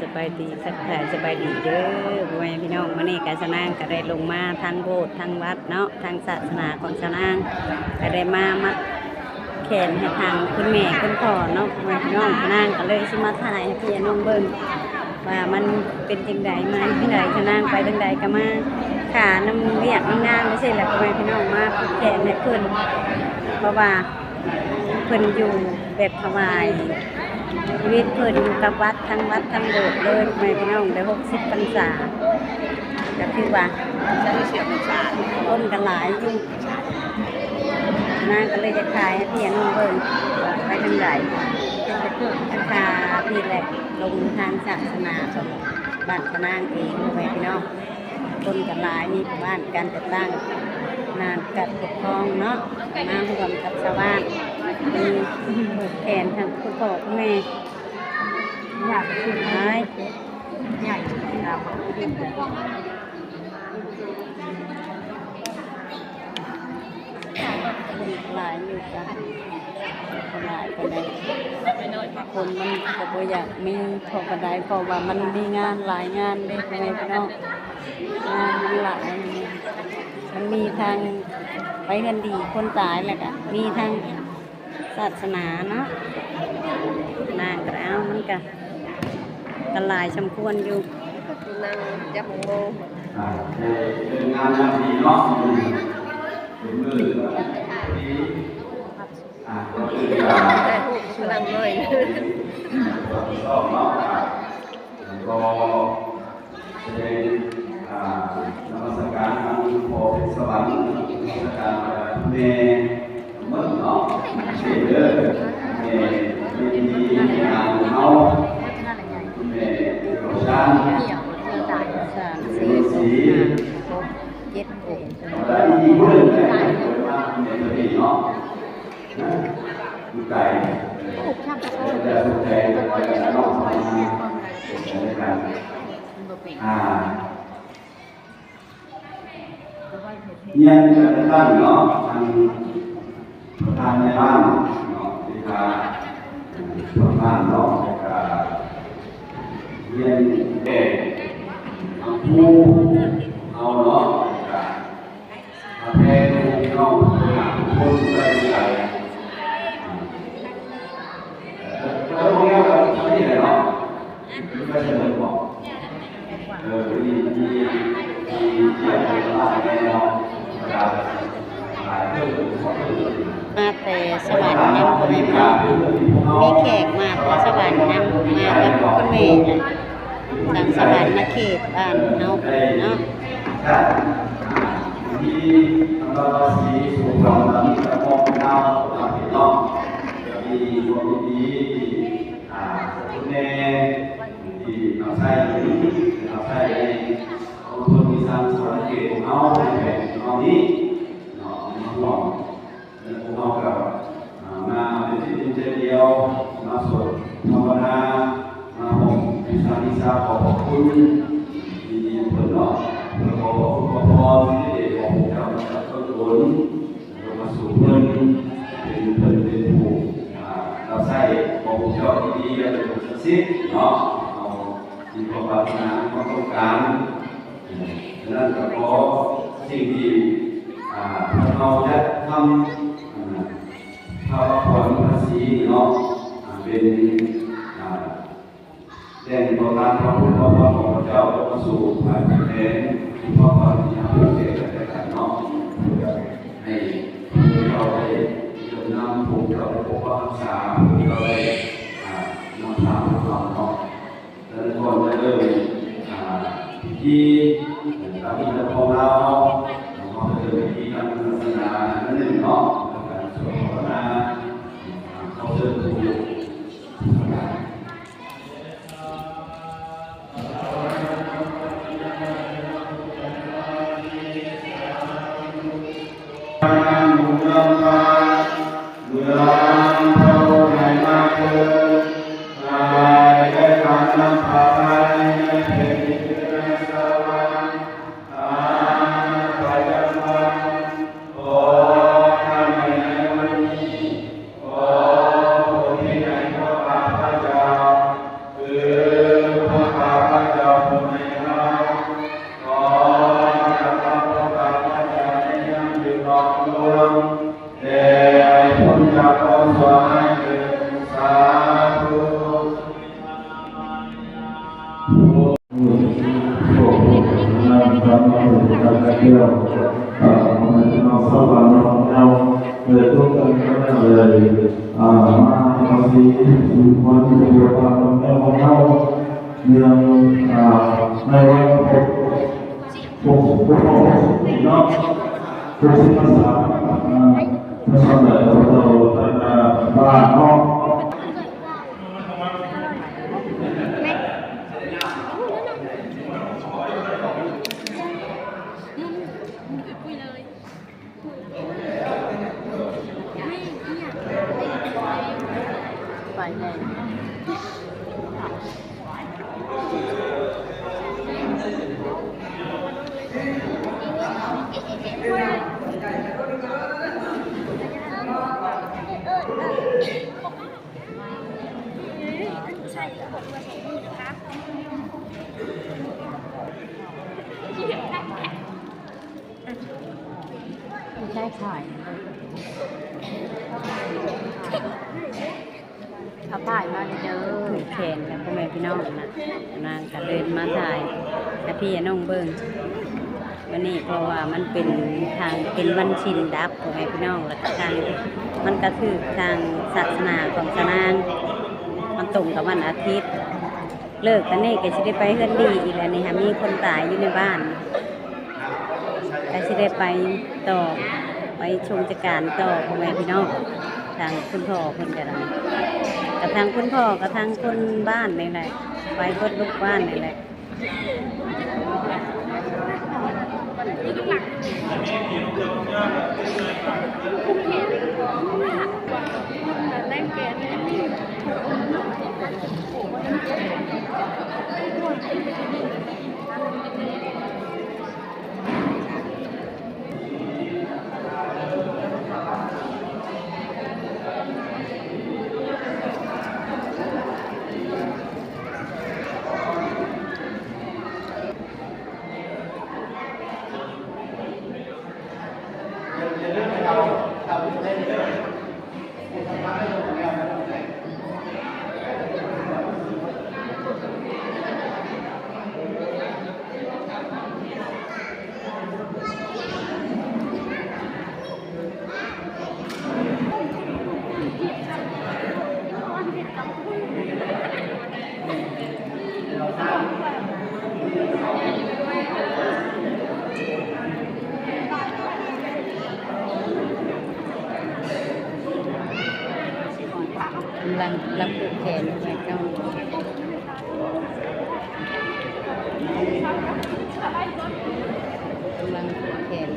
ສະບາຍດີ ທັກທາຍສະບາຍດີເດີ ພໍ່ແມ່ພີ່ນ້ອງ. ມື້ນີ້ກະຊາວນາງກະໄດ້ລົງມາທາງໂບດ ທາງວັດເນາະ ທາງສາສະໜາຂອງຊາວນາງ ກະໄດ້ມາມັດແຂນໃຫ້ທາງຄຸນແມ່ຄຸນພໍ່ເນາະ ພໍ່ແມ່ພີ່ນ້ອງ. ຊາວນາງກະເລີຍຊິມາຖ່າຍໃຫ້ພີ່ນ້ອງເບິ່ງວ່າມັນເປັນຈັ່ງໃດ ມາຈັ່ງໃດ ຊາວນາງໄປທາງໃດກະມາ ຄ່ານຳວຽກນຳງານຈັ່ງຊີ້ແຫຼະ ພໍ່ແມ່ພີ່ນ້ອງ ມາຜູກແຂນໃຫ້ເພິ່ນ ເພາະວ່າ ເພິ່ນຢູ່ແບບຖວາຍຊີວິດເພິ່ນຢູ່ກັບວັດ ທັງວັດທັງໂບດເລີຍ ພໍ່ແມ່ພີ່ນ້ອງ ໄດ້ຫົກສິບພັນສາ ກະຖືວ່າຄົນກະຫຼາຍຢູ່. ນາງກະເລີຍຈະຖ່າຍໃຫ້ພີ່ນ້ອງເບິ່ງວ່າໄປທາງໃດ ພາພີ່ແຫຼະ ລົງທາງສາສະໜາຂອງບ້ານຊາວນາງເອງ ພໍ່ແມ່ພີ່ນ້ອງ. ຄົນກະຫຼາຍ ມີຜູ້ບ້ານ ການຈັດຕັ້ງ ນານການປົກຄອງເນາະ ມາຮ່ວມກັບຊາວບ້ານ ມີຜູກແຂນທັງຄຸນພໍ່ຄຸນແມ່ ຫຼາຍ ຫຼາຍຢູ່ກະ ຫຼາຍປານໃດ ຄົນມັນກະບໍ່ຢາກມີເທົ່າປານໃດ ເພາະວ່າມັນມີງານຫຼາຍງານເດ້ ພໍ່ແມ່ພີ່ນ້ອງ. ງານມັນຫຼາຍ ມັນມີທັງໄປເຮືອນດີຄົນຕາຍ ແລ້ວກະມີທັງສາສະໜາເນາະ. ນາງກະເອົາ ມັນກະ ກະຫຼາຍສົມຄວນຢູ່ ນັ່ງຈັບໂມງ ອ່າ ເປັນງານວັນດີເນາະ ເປັນມື້ທີ່ ອ່າ ກະໄດ້ຮູ້ກຳລັງໜ້ອຍ ກະສະແດງ ອ່າ ນະມັດສະການທາງພໍ່ເພັດສະຫວັນ ນະມັດສະການແມ່ເມີນເນາະ ເດີ ແມ່ເມນດີ ແມ່ນາງຂອງເຮົາ ແມ່ເຂົ້າສານ ສາມ ສີ່ ຫ້າ ຫົກ ເຈັດ ແປດ ແລ້ວອີກຜູ້ໜຶ່ງ ແມ່ນເນາະ. ຢູ່ໄກ ແຕ່ສຸກໃຈ ແຕ່ນ້ອງເຮົາມາເປັນກັນ ອ່າ ຮຽນກະຕັ້ງເນາະ ທາງປະທານໃນບ້ານເນາະ ເລຂາປະທານເນາະ ແລ້ວກະຮຽນແກ່ທາງຄູເຮົາເນາະ ແລ້ວກະ ມາແຕ່ສະຫວັນນຳ ພໍ່ແມ່ພີ່ນ້ອງ ມີແຂກມາແຕ່ສະຫວັນນຳ ມາກັບຄຸນແມ່ ແລະ ທາງສະຫວັນນະເຂດບ້ານເຮົາເນາະ. ທີ່ນຳໃຊ້ ທີ່ນຳໃຊ້ໃນກອງທຶນວິສາຫະກິດຂອງເຮົາ ໃນແຂວງຂອງເຮົານີ້ເນາະ ມາຮ່ວມ ແລະ ພວກເຮົາກໍ ອ່າ ມາເປັນຈິດໜຶ່ງໃຈດຽວ ມາສວດພາວະນາ ມາຮ່ວມວິສາ ວິສາຂອບພະຄຸນທີ່ເພິ່ນເນາະ ເພື່ອຂໍພະຄຸນພະພອນ ທີ່ໄດ້ຂອງພວກເຈົ້າມາຈາກຕົ້ນຕົນ ແລ້ວມາສູ່ເພິ່ນ ເປັນ ເພິ່ນເປັນຜູ້ ອ່າ ຮັບໃຊ້ຂອງພວກເຈົ້າທີ່ດີ ແລະ ເປັນຜູ້ສັກສິດເນາະ. ເຮົາມີຄວາມປາດຖະໜາ ມີຄວາມຕ້ອງການ ສະນັ້ນກໍຂໍສິ່ງທີ່ ອ່າ ພວກເຮົາຈະທຳ ອ່າ ພະວະພອນພະສີເນາະ ອ່າ ເປັນ ອ່າ ແຫຼ່ງຕໍ່ການປະພຸດປະພອນຂອງພະເຈົ້າ ເພື່ອສູ່ພາຍໃນແຂວງ ສູ່ພະພອນທີ່ທຳເພື່ອແກ່ກັນແກ່ກັນເນາະ ໃຫ້ພວກເຈົ້າໄດ້ເດີນນຳ ພວກເຈົ້າໄດ້ປົກປັກຮັກສາ ພວກເຈົ້າໄດ້ ອ່າ ນຳພາພວກເຮົາເນາະ. ແລະ ກ່ອນຈະເລີ່ມ ອ່າ ພິທີ ຕາມຮີດຕາມຄອງລາວ ເຮົາຈະເລີ່ມພິທີທາງສາສະໜາໜ້ອຍໜຶ່ງເນາະ ເປັນການສວດພາວະນາ ຂໍເຊີນຜູ້ ເມືອງພາ ເມືອງພະອົງໃຫ້ມາເກີດ ໃຫ້ໄດ້ການນຳພາໄປໃນແຜ່ນດິນ ໃນສະຫວັນ ອາ ພວກນາງສາວເພິ່ນກໍໄດ້ແລ້ວ ເອີ ພໍ່ແມ່ພີ່ນ້ອງຊາວບ້ານຂອງເຮົາ ໄດ້ຕົກແຕ່ງກັນແລ້ວ ໄດ້ ອ່າ ມາທຳພິທີສູ່ຂວັນສູ່ພວກເຮົາ ເນື່ອງ ອ່າ ໃນວັນຄົບ ຄົບ ຄົບຮອບຫົກສິບປີເນາະ ຫົກສິບພັນສາ ອ່າ ພາສາໃດກໍເຈົ້າ ທາງ ອ່າ ບ້ານເນາະ. ໄຟແດງ. ເອົາຖ່າຍມາເດີ ແຂນກັບພໍ່ແມ່ພີ່ນ້ອງນະ ນາງກະເດີນມາຖ່າຍໃຫ້ພີ່ໃຫ້ນ້ອງເບິ່ງ. ມື້ນີ້ເພາະວ່າມັນເປັນທາງ ເປັນວັນສິນດັບ ພໍ່ແມ່ພີ່ນ້ອງ ແລ້ວກະທາງ ມັນກະຖືກທາງສາສະໜາຂອງຊາວນາງ ມັນຕົງກັບວັນອາທິດ. ເລີກຕອນນີ້ກະຊິໄດ້ໄປເຮືອນດີອີກແລ້ວນີ້ຫາ ມີຄົນຕາຍຢູ່ໃນບ້ານ ກະຊິໄດ້ໄປຕໍ່ ໄປຊົງຈະການຕໍ່ ພໍ່ແມ່ພີ່ນ້ອງ. ທາງຄຸນພໍ່ເພິ່ນກະໄດ້ ກະທາງຄຸນພໍ່ ກະທາງຄົນບ້ານນີ້ແຫຼະ ໄປເບິດລູກບ້ານນີ້ແຫຼະ. ກຳລັງ ກຳລັງຜູກແຂນຢູ່ ແມ່ນ້ອງ ກຳລັງຜູກແຂນ.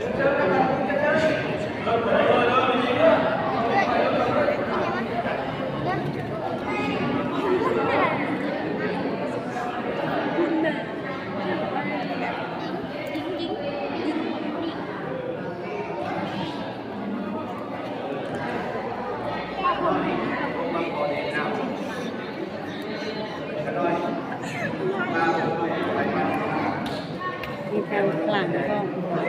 ມີທາງຫຼັງພ້ອມ. ຖືວ່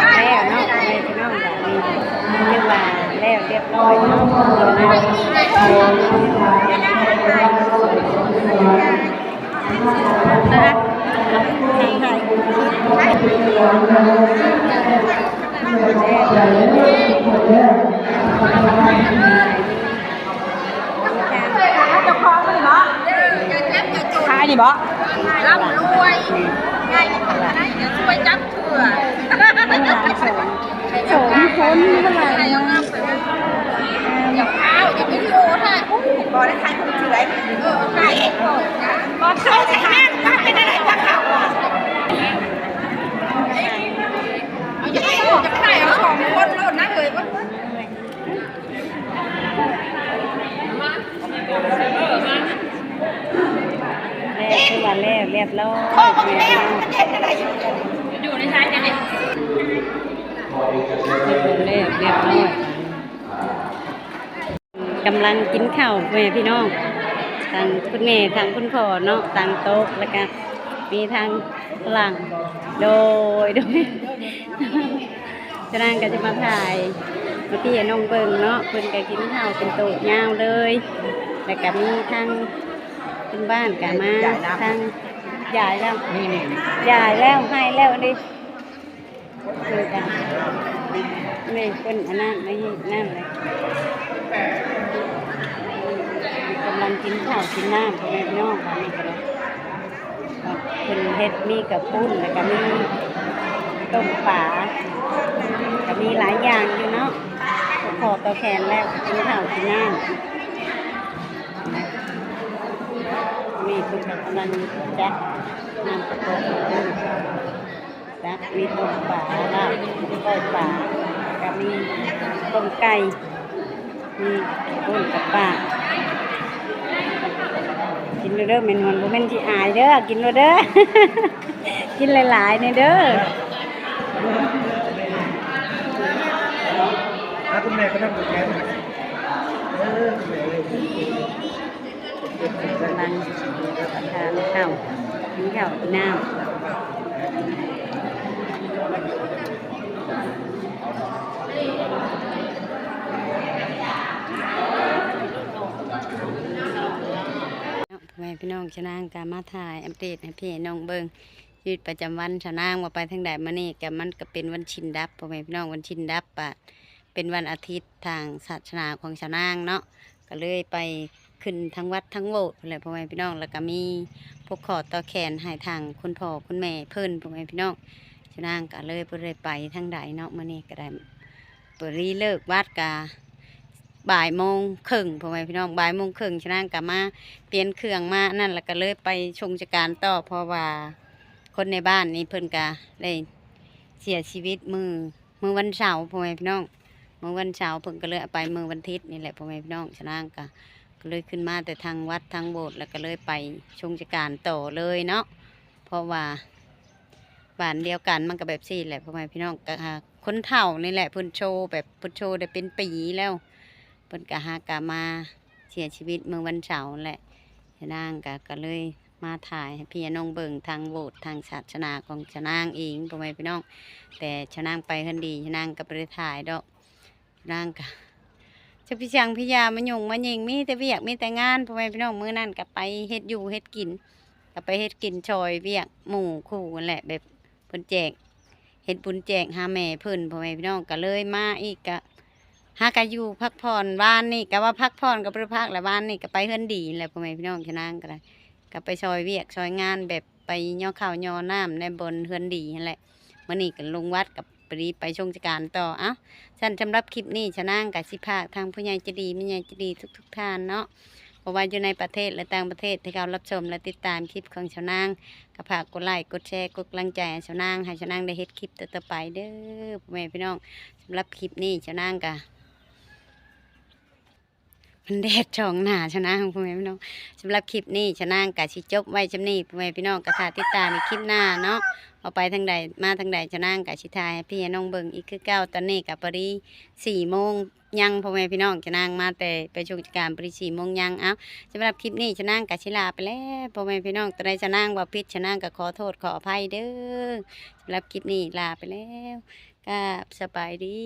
າແລ້ວເນາະ ພໍ່ແມ່ພີ່ນ້ອງ ບາດນີ້ຖືວ່າແລ້ວຮຽບຮ້ອຍເນາະ ນະ. ຂາຍນີ້ບໍ່? ລ່ຳລວຍ ງ່າຍ ຊ່ວຍຈັບເທື່ອ ສອງຄົນເທົ່າໃດເນາະ? ຢ່າພາວ ຢ່າວິດີໂອຖ່າຍ ບໍ່ໄດ້ຖ່າຍຄົນເທື່ອ ເອີ ຖ່າຍເອງ ບໍ່ ບໍ່ ເປັນໄດ້ ເອົາ ຢ່າຖ່າຍ ເອົາສອງຄົນໂລດນະເຮີຍ. ແລ້ວ ຄືວ່າແລ້ວ ລຽບຮ້ອຍ ຢູ່ໃນຊາຍຈັ່ງໃດ ແລ້ວ ລຽບຮ້ອຍ ກຳລັງກິນເຂົ້າ ແມ່ພີ່ນ້ອງ ທັງຄຸນແມ່ ທັງຄຸນພໍ່ເນາະ ຕັ້ງໂຕະ ແລ້ວກະມີທັງຝຣັ່ງ ໂດຍ ໂດຍ. ສະນັ້ນກໍຈະມາຖ່າຍໃຫ້ພີ່ໃຫ້ນ້ອງເບິ່ງເນາະ ເພິ່ນກໍກິນເຂົ້າເປັນໂຕະຍາວເລີຍ ແລ້ວກໍມີທັງເພື່ອນບ້ານກໍມາ ທັງຢາຍແລ້ວ ຢາຍແລ້ວ ໃຫ້ແລ້ວເດ້ ເພິ່ນກໍ ນີ້ເພິ່ນອັນນັ້ນ ໃນນັ້ນເລີຍ ກຳລັງກິນເຂົ້າກິນນ້ຳ ພໍ່ແມ່ພີ່ນ້ອງ ອັນນີ້ກໍໄດ້ ເພິ່ນເຮັດມີກະປຸ້ນ ແລ້ວກະມີຕົ້ມປາ ກະມີຫຼາຍຢ່າງຢູ່ເນາະ ພໍຕໍ່ແຂນແລ້ວ ກິນເຂົ້າກິນນ້ຳ ນີ້ເພິ່ນກະກຳລັງຈັດນ້ຳກະໂປະ ກະມີຕົ້ມປາ ລາບ ກ້ອຍປາ ກະມີຕົ້ມໄກ່ ມີປຸ້ນກັບປາ ກິນໂລດເດີແມ່ນວນ ບໍ່ແມ່ນຊິອາຍເດີ ກິນໂລດເດີ ກິນຫຼາຍໆແນ່ເດີ ຫາຄຸນແມ່ກໍນັບຕົວແທນ ເອີ ຄຸນແມ່ເອີຍ. ກຳລັງຮັບປະທານເຂົ້າ ກິນເຂົ້າກິນນ້ຳ ພໍ່ແມ່ພີ່ນ້ອງ ຊະນາງກໍມາຖ່າຍອັບເດດໃຫ້ພີ່ໃຫ້ນ້ອງເບິ່ງ ຊີວິດປະຈຳວັນຊະນາງວ່າໄປທາງໃດ. ມື້ນີ້ກໍ ມັນກໍເປັນວັນສິນດັບ ພໍ່ແມ່ພີ່ນ້ອງ ວັນສິນດັບ ປະ ເປັນວັນອາທິດທາງສາສະໜາຂອງຊາວນາງເນາະ ກໍເລີຍໄປຂຶ້ນທັງວັດທັງໂບດພຸ້ນແຫຼະ ພໍ່ແມ່ພີ່ນ້ອງ ແລ້ວກໍມີຜູກຂໍຕໍ່ແຂນໃຫ້ທາງຄຸນພໍ່ຄຸນແມ່ເພິ່ນ ພໍ່ແມ່ພີ່ນ້ອງ ຊາວນາງກໍເລີຍບໍ່ໄດ້ໄປທາງໃດເນາະ. ມື້ນີ້ກໍໄດ້ ພໍດີເລີກວັດກະບ່າຍໂມງເຄິ່ງ ພໍ່ແມ່ພີ່ນ້ອງ ບ່າຍໂມງເຄິ່ງ ຊາວນາງກະມາປ່ຽນເຄື່ອງມາອັນນັ້ນ ແລ້ວກະເລີຍໄປຊົງຊະການຕໍ່ ເພາະວ່າຄົນໃນບ້ານນີ້ເພິ່ນກະໄດ້ເສຍຊີວິດມື້ ມື້ວັນເສົາ ພໍ່ແມ່ພີ່ນ້ອງ ມື້ວັນເສົາ ເພິ່ນກໍເລີຍເອົາໄປມື້ວັນທິດນີ້ແຫຼະ ພໍ່ແມ່ພີ່ນ້ອງ. ຊາວນາງກະ ກໍເລີຍຂຶ້ນມາແຕ່ທາງວັດທາງໂບດ ແລ້ວກໍເລີຍໄປຊົງຊະການຕໍ່ເລີຍເນາະ ເພາະວ່າ ບ້ານດຽວກັນມັນກໍແບບຊີ້ແຫຼະ ພໍ່ແມ່ພີ່ນ້ອງ ກະ ຄົນເຖົ້ານີ້ແຫຼະ ເພິ່ນໂຊແບບ ເພິ່ນໂຊໄດ້ເປັນປີແລ້ວ ເພິ່ນກະຫາກະມາເສຍຊີວິດມື້ວັນເສົາແຫຼະ. ຊາວນາງກະ ກໍເລີຍມາຖ່າຍໃຫ້ພີ່ໃຫ້ນ້ອງເບິ່ງທາງໂບດ ທາງສາສະໜາຂອງຊາວນາງເອງ ພໍ່ແມ່ພີ່ນ້ອງ ແຕ່ຊາວນາງໄປເຮືອນດີ ຊາວນາງກໍບໍ່ໄດ້ຖ່າຍດອກ. ນາງກະ ຈັກພິສັງພິຢາມາຫຍຸ້ງມາຫຍິງ ມີແຕ່ວຽກມີແຕ່ງານ ພໍ່ແມ່ພີ່ນ້ອງ. ມື້ນັ້ນກະໄປເຮັດຢູ່ເຮັດກິນ ກະໄປເຮັດກິນຊ່ອຍວຽກໝູ່ຄູ່ຫັ້ນແຫຼະ ແບບເພິ່ນແຈກ ເຮັດບຸນແຈກຫາແມ່ເພິ່ນ ພໍ່ແມ່ພີ່ນ້ອງ. ກະເລີຍມາອີກ ກະຫາກະຢູ່ພັກຜ່ອນ ວານນີ້ກະວ່າພັກຜ່ອນ ກະບໍ່ໄດ້ພັກແຫຼະ ວານນີ້ກະໄປເຮືອນດີຫັ້ນແຫຼະ ພໍ່ແມ່ພີ່ນ້ອງ. ຊາວນາງກະໄດ້ ກະໄປຊ່ອຍວຽກຊ່ອຍງານ ແບບໄປຍໍເຂົ້າຍໍນ້ຳໃນບ່ອນເຮືອນດີຫັ້ນແຫຼະ. ມື້ນີ້ກະລົງວັດ ກະ ພໍດີໄປຊົງຊະການຕໍ່. ເອົ້າ ຊັ້ນສຳລັບຄລິບນີ້ ຊາວນາງກະຊິຝາກທາງຜູ້ໃຫຍ່ໃຈດີ ແມ່ໃຫຍ່ໃຈດີທຸກໆທ່ານເນາະ ບໍ່ວ່າຢູ່ໃນປະເທດ ແລະ ຕ່າງປະເທດ ທີ່ເຂົ້າຮັບຊົມ ແລະ ຕິດຕາມຄລິບຂອງຊາວນາງ ກະຝາກກົດໄລ ກົດແຊ ກົດກຳລັງໃຈໃຫ້ຊາວນາງ ໃຫ້ຊາວນາງໄດ້ເຮັດຄລິບຕໍ່ໆໄປເດີ ພໍ່ແມ່ພີ່ນ້ອງ. ສຳລັບຄລິບນີ້ ຊາວນາງກະ ມັນແດດສ່ອງໜ້າຊາວນາງ ພໍ່ແມ່ພີ່ນ້ອງ. ສຳລັບຄລິບນີ້ ຊາວນາງກະຊິຈົບໄວ້ຊ່ຳນີ້ ພໍ່ແມ່ພີ່ນ້ອງ ກະຖ້າຕິດຕາມອີກຄລິບໜ້າເນາະ ວ່າໄປທາງໃດມາທາງໃດ ຊາວນາງກະຊິຖ່າຍໃຫ້ພີ່ໃຫ້ນ້ອງເບິ່ງອີກຄືເກົ່າ. ຕອນນີ້ກະພໍດີສີ່ໂມງຍັງ ພໍ່ແມ່ພີ່ນ້ອງ ຊາວນາງມາແຕ່ໄປຊົງຊະການ ພໍດີສີ່ໂມງຍັງ. ເອົ້າ ສຳລັບຄລິບນີ້ ຊາວນາງກະຊິລາໄປແລ້ວ ພໍ່ແມ່ພີ່ນ້ອງ. ຕອນໃດຊາວນາງເວົ້າຜິດ ຊາວນາງກະຂໍໂທດຂໍອະໄພເດີ. ສຳລັບຄລິບນີ້ລາໄປແລ້ວ ກາບສະບາຍດີ.